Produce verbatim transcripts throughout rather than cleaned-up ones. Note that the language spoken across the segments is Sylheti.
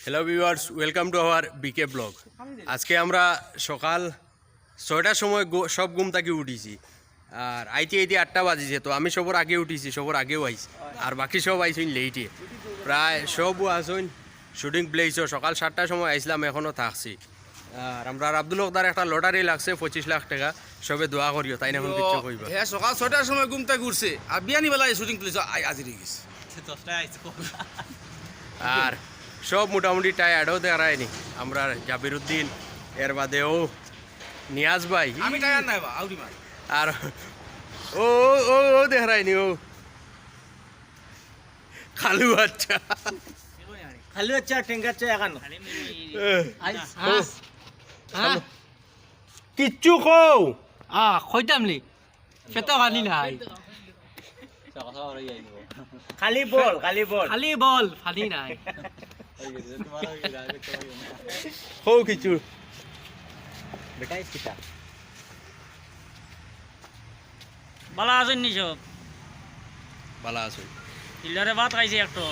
Hello viewers, welcome to our B K vlog. আজকে আমরা সকাল ছয়টার সময় গো- সব ঘুম থাকি উঠিছি, আর আইতে আইতে আটটা বাজিছে। তো আমি সবর আগে উঠিছি, সবর আগেও আইছি, আর বাকি সব আইছইন লেটে। প্রায় সব আছইন শুটিং প্লেসও। সকাল সাতটার সময় আইছিলাম, এখনও থাকছি। আর আমরার আব্দুল হকদার একটা লটারি লাগছে পঁচিশ লাখ টাকা, সবে দোয়া করিও, তাইন অখন কিচ্ছু কইবা। হ্যাঁ, সকাল ছয়টার সময় ঘুম থাকি উঠছে, আর বিয়ানি বেলায় শুটিং প্লেস হাজির অই গেছে। আর সব মোটামুটি টায়ার্ডও দেখায়নি। আমরার জাবিরুদ্দিন, এর বাদেও নিয়াজ ভাই। আমি টায়ার্ড নাই বা, আউরি মার। আর ও, ও, ও, ও দেখায়নি, ও। খালু আচ্ছা। খালু আচ্ছা, টেঙ্গা আচ্ছা, এখানো। এ, আইস, ও। হ্যাঁ? হ্যাঁ? কিচ্ছু কও। আ, কইতাম নি। পেটো খালি নাই। খালি বল, খালি বল। খালি বল, পানি নাই। কও কিছু। বেটা, ইস কিতা? বালা আছইন নি সব? বালা আছইন। দিলদারে ভাত খাইছি একটু।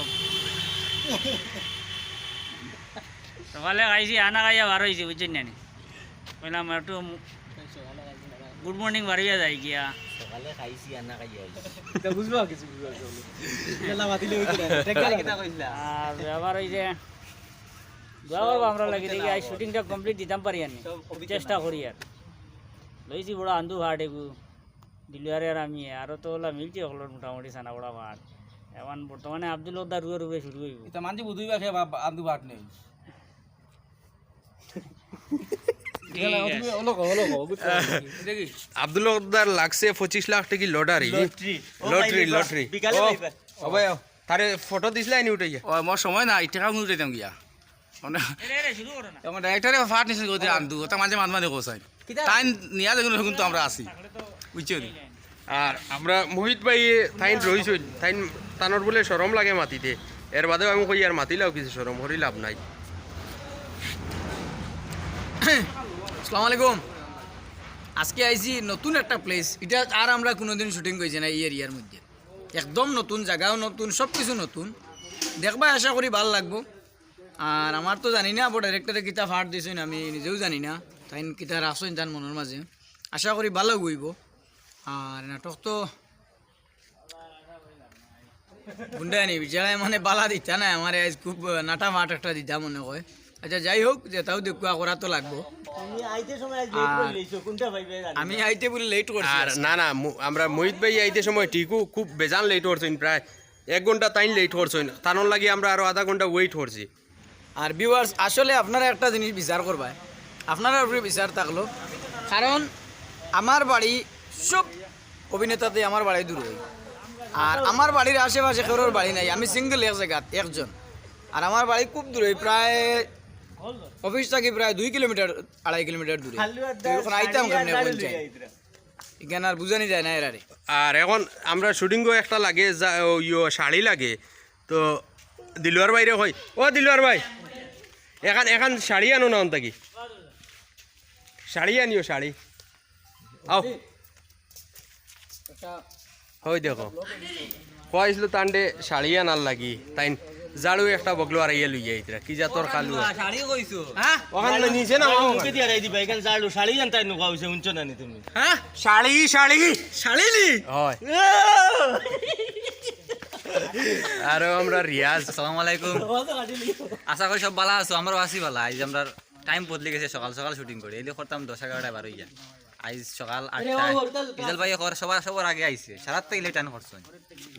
সকালে খাইছি, আনা খাইয়া বার অইছি, বুঝছইন না নি? কইলাম একটু গুড মর্নিং বাড়িয়া যাই গিয়া। সকালে খাইছি, আনা খাইয়া আইছি। এটা বুঝবা কিছু বুঝবা চলো। এটা না মাতিলে হইতো না। টেকা কিতা কইছিলা? আর ব্যাপার অইছে, দোয়া করবা আমরার লাগি দেখি আজ শুটিংটা কমপ্লিট দিতাম পারি আর নি। চেষ্টা করি আর। লইছি বড় আন্দু ভাট এগু। দিলুয়ারে আর আমি, আরো তো ওলা মিলছি হকলর মোটামুটি ছানা বড়া ভাট। এখন বর্তমানে আব্দুল হকদার রুয়ে রুয়ে শুরু অইব। এটা মানছি বুঝুইবা খে বা আন্দু ভাট নেই। ঠিক আছে। আব্দুল হকদার লাগছে পঁচিশ লাখ টাকি লটারি। লটারি। ও ভাই, লটারি, লটারি। বিকালে ও, পাইবা। ও ভাই, ও, তারে ফটো দিছলায় নি উঠাইয়া? ও, মোর সময় নাই, টেকা কুনু দিতাম গিয়া। মানে, এরে, এরে, শুরু করো না। এখন ডাইরেক্টরে ফাট নিছে গতি আন্দু, ওটা মাঝে মাঝে মাঝে গোসাই। কিতা? তাইন নিয়া দেখুন, এখন তো আমরা আছি। বুঝছো নি? আর আমরা মোহিত ভাই তাইন রইছইন, তাইন তানর বুলে শরম লাগে মাতিতে। এর বাদেও আমি কই আর মাতিলাও কিছু শরম করি লাভ নাই। আসসালামু আলাইকুম। আজকে আইছি নতুন একটা প্লেস, এটা আর আমরা কোনোদিন শুটিং করছি না এই এরিয়ার মধ্যে। একদম নতুন, জাগাও নতুন, সব কিছু নতুন। দেখবা, আশা করি ভালা লাগবো। আর আমার তো জানি না, আবার ডাইরেক্টরে কিতা ফাট দিছইন, আমি নিজেও জানি না। তাইন কিতা রাখছইন তান মনর মাঝে, আশা করি ভালা অইব। আর নাটক তো গুন্ডানি বিচারায় মানে বালা দিতা না, আমার আজ খুব নাটা ফাট একটা দিতা মনে হয়। আচ্ছা, যাই হোক, যেটাও দেখুয়া করা তো লাগবো। তুমি আইতে সময় আজ লেট আর করলিছো, কোনটা পাইবে জানি আমি না। আইতে বলে লেট করছি আর আজকে। না, না, মু-, আমরা মোহিত ভাই আইতে সময় ঠিকও খুব বেজান লেট করছইন, প্রায় এক ঘন্টা তাইন লেট করছইন। তানর লাগি আমরা আরো আধা ঘন্টা ওয়েট করছি। আর ভিউয়ার্স, আসলে আপনারা একটা জিনিস বিচার করবা, আপনারার উপরে বিচার থাকলো, কারণ আমার বাড়ি সব অভিনেতাতে আমার বাড়ি দূর হয়, আর আমার বাড়ির আশেপাশে কেউর বাড়ি নাই, আমি সিঙ্গেল এক জায়গাত একজন, আর আমার বাড়ি খুব দূরে, প্রায় অফিস থাকি প্রায় দুই কিলোমিটার, আড়াই কিলোমিটার দূরে। তো এখন আইতাম কেমনে কোন চাই? এখানে আর বুঝানি যায় না এরারে। আর এখন আমরা শুটিংও একটা লাগে, যা, ও, ইয়ো, শাড়ি লাগে। তো দিলুয়ার ভাইরে কই, "ও দিলুয়ার ভাই, এখান, এখান শাড়ি আনো না অন থাকি। শাড়ি আনিও, শাড়ি। আও।" ওই দেখো, কইছিল তানরে শাড়ি আনার লাগি, তাইন ঝাড়ু একটা বগলো আর ইয়ে লইয়া আইতরা, কি জাতর কালু। শাড়ি কইছো? হ্যাঁ? ওখানে নিচে না, ঝাড়ু ওখানে। মুখে দিয়া রাই দিবা, এখানে ঝাড়ু, শাড়ি আনতাই নুকা হইছে, হুনছো না নি তুমি? হ্যাঁ? শাড়ি, শাড়ি। শাড়ি নি? হয়। আরো আমরা রিয়াজ। আসসালামু আলাইকুম। আশা করি সব ভালা আছো, আমরাও আছি ভালা। আইজ আমরা টাইম বদলি গেছে, সকাল সকাল শুটিং করি, এলে করতাম দশ এগারোটায় বার হইয়া। আইজ সকাল আটটায়। ইজাল ভাই কর সবার, সবার আগে আইছে, সারাত তো ইলে টান করছইন।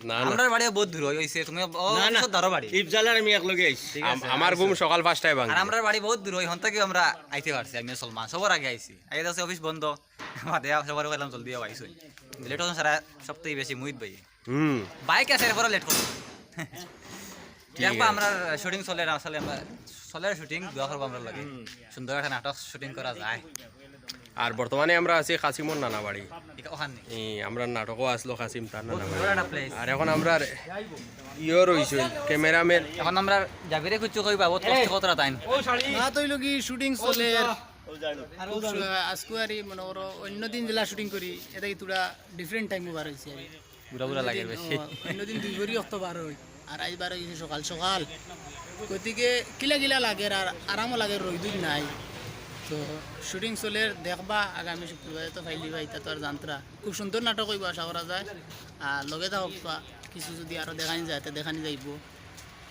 না, না। আমরার বাড়ি বহুত দূর হই-, হইছে, তুমি ও না, না। অফিসর ধারো বাড়ি। ইফজাল আর আমি এক লগে আইছি। ঠিক আছে, আম-, আমার আইছো। ঘুম সকাল পাঁচটায় ভাঙে। আর আমরার বাড়ি বহুত দূর হই, হন থাকি আমরা আইতে পারছি, আমি আর সলমান সবার আগে আইছি। আগে আছে অফিস বন্ধ, বাদে সবার কইলাম জলদি আও, আইছো। লেট হন সারা সপ্তাহে বেশি মুহিত ভাই। হুম। বাইক আছে, এরপরে লেট করবো। ঠিক দেখবা, আছে। আমরা শুটিং চলে না, আসলে আমরা চলে শুটিং, দোয়া করবো আমরা লাগে। হুম। সুন্দর একটা নাটক শুটিং করা যায়। আর বর্তমানে আমরা আছি কাসিমর নানা বাড়ি। ঠিক ওখানে। এই, আমরা নাটকও আসলো কাসিম তার নানা বাড়ি। সুন্দর একটা প্লেস। আর এখন আমরা ইয়ে রইছে, ক্যামেরাম্যান। এখন আমরা জাবিরে খুঁজছি কইবা, বহুত কষ্ট কতরা টাইম। না তো হইলো কি শুটিং চলে আর খুব সু-, আজকে আর এই মনে করো অন্য দিন যেলা শুটিং করি, এটা কি তোরা ডিফারেন্ট টাইমও বার হইছে আর কি। বুড়া বুড়া লাগে বেশি। অন্যদিন দুই ভরি অক্ত বার হই, আর আজ বার হইছে সকাল সকাল। গতিকে কিলা কিলা লাগের আর আরামও লাগের, রইদুই নাই। তো শুটিং চলের, দেখবা আগামী শুক্রবারে তো ফাইলিবা, ইতা তো আর জানতরা। খুব সুন্দর নাটক অইবো আশা করা যায়। আর লগে থাকবা, কিছু যদি আরো দেখানি যায় তে দেখানি যাইবো।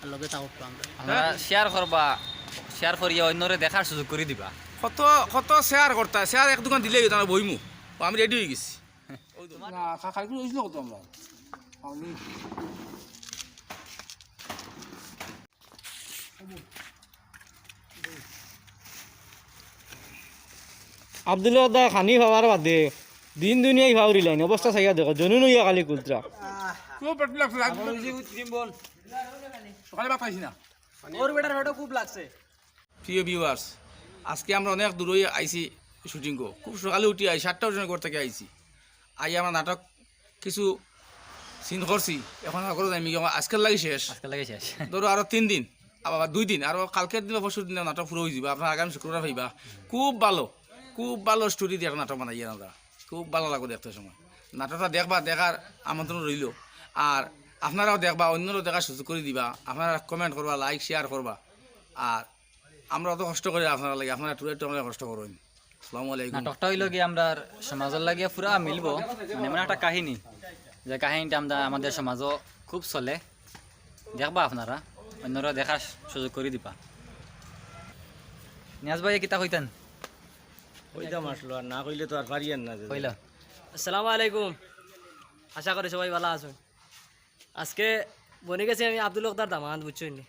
আর লগে থাকবা আমরা। আপনারা শেয়ার করবা, শেয়ার করিয়া অন্যরে দেখার সুযোগ করি দিবা। কত কত শেয়ার করতা, শেয়ার এক দুখান দিলেই অইতো, আমরা বইমু। ও, আমি রেডি অই গেছি। না, খা-, খালি করে অইছিল কত আমরা। আমি আব্দুল হক দা খানি পাওয়ার বাদে দিন দুনিয়াই পাউরিলাইন, অবস্থা চাইয়া দেখো, জনুন অইয়া খালি কুলতরা। খুব পেট লাগছে, রাত সকালে ভাত খাইছি না। ওর বেটার পেটও খুব লাগছে। প্রিয় ভিউয়ার্স, আজকে আমরা অনেক দূরই আইছি শুটিংও। খুব সকালে উঠি আই, সাতটার সময় ঘর থাকি আইছি। আই আমরা নাটক কিছু সিন করছি, এখন আর করো যাইমি, আজকের লাগি শেষ। আজকের লাগি শেষ। ধরো আরো তিন দিন, আবার দুই দিন, আরো কালকের দিন বা পরশুর দিন নাটক পুরা অইযিবো। আপনারা আগামী শুক্রবার পাইবা। খুব ভালো, খুব ভালো স্টোরি দিয়া একটা নাটক বানাইয়া আমরা। খুব ভালো লাগবো দেখতে সময়। নাটকটা দেখবা, দেখার আমন্ত্রণ রইলো। আর আপনারাও দেখবা, অন্যরাও দেখার সুযোগ করি দিবা। আপনারা কমেন্ট করবা, লাইক, শেয়ার করবা। আর আমরা অত কষ্ট করি আপনারার লাগি, আপনারা একটু একটু আমরা কষ্ট করইন। আসসালামু আলাইকুম। নাটকটা অইলো গিয়া আমরার সমাজর লাগিয়া পুরা মিলবো, মানে এমন একটা কাহিনী, যে কাহিনীটা আমরা, আমাদের সমাজও খুব চলে। দেখবা আপনারা, অন্যরাও দেখার সুযোগ করি দিবা। নিয়াজ ভাই, কিতা কইতেন? কইতাম আসলো, আর না কইলে তো আর পারিয়ার না যে। কইলা। আসসালামু আলাইকুম, আশা করি সবাই ভালা আছইন। আজকে বনি গেছি আমি আব্দুল হকদার দামান্দ, বুঝছইন নি?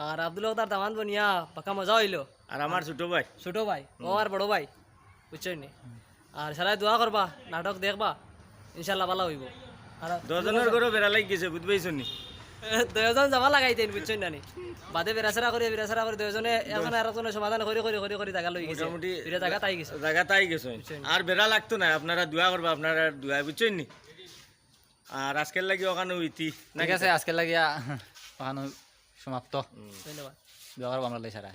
আর আব্দুল হকদার দামান্দ বনিয়া পাক্কা মজা অইলো। আর আমার ছোট ভাই। ছোট ভাই, ও আমার বড় ভাই, বুঝছইন নি? আর সারাই দোয়া করবা, নাটক দেখবা, ইনশাল্লাহ ভালা অইবো। আর দুইজনর ঘরো বেড়া লাগি গেছে, বুঝবাইছো নি? দুইজন যাবা লাগাইতেন, বুঝছইন না নি? বাদে বেড়াছেড়া করি, বেড়াছেড়া করি দুইজনে একজনে আরেকজনের সমাধান করি, করি, করি, করি জাগা লই গেছে। মোটামুটি বিরা জাগা তাই গেছে। জাগা তাই গেছে। বুঝছইন। আর বেড়া লাগতো না, আপনারা দোয়া করবা, আপনারা দোয়া, বুঝছইন নি? আর আজকের লাগি অখানো ইতি। ঠিক আছে, আজকের লাগিয়া অখানো সমাপ্ত। ধন্যবাদ। দোয়া করবা আমরার লাগি সারা।